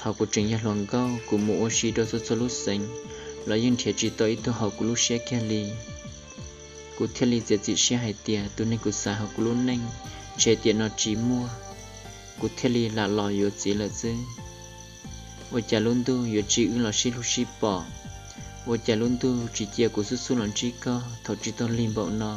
Thaum kuv tseem yog hluas nkauj, kuv mus ua si rau txhua txhua lub xeev los yeej nrhiav tsis tau ib tug haum kuv lub siab kiag li. Kuv thiaj li txiav txim siab hais tias tus neeg kuv xaiv hauv kuv lub neej ntshe tiam no tsis muaj, kuv thiaj li lam los yuav txiv lawm xwb. Ua cas lub ntuj yuav tsis wb los sib hlub sib pom? Ua cas lub ntuj tsis cia kuv xub xub los ntsib koj thaum tsis tau lig npaum no?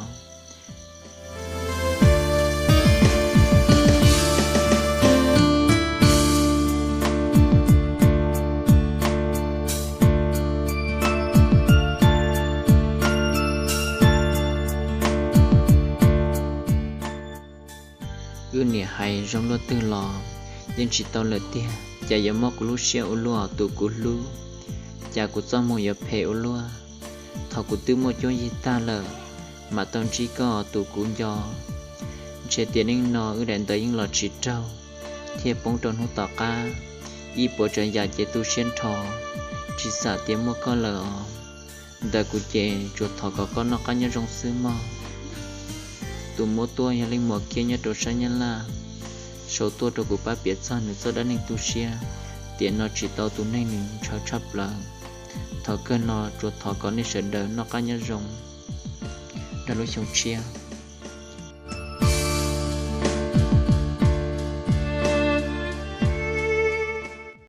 Wb niam hais zoo luaj twg los yeej tsis tau lawm tiag. Cas yuav mob kuv lub siab ua luaj tus kuv hlub? Cas kuv txoj hmoo yuav phem ua luaj? Thaum kuv twb muaj cuab yig tag lawm, mam tau ntsib koj tus kuv nco. Ntshe tiam neej no wb daim ntawv yeej los tsis raug, thiaj poob rau hnub tom qab. Ib puas tsav yam ces tu siab nrho, tsis xam tias muaj koj lawm os. Ntawm kuv ces tsuas thov kom koj noj qab nyob zoo xwb mog. Tus muab tuaj yog leej muam kiab nyob rau sab Nyab Laj, sau tuaj rau kuv pab piav txog nws txoj dab neeg tu siab. Tiam no tsis tau tus neeg nws ntshaw tshaj plaws. Thaum kawg no tsuas thov kom nej sawv daws noj qab nyob zoo rau lub xyoo tshiab.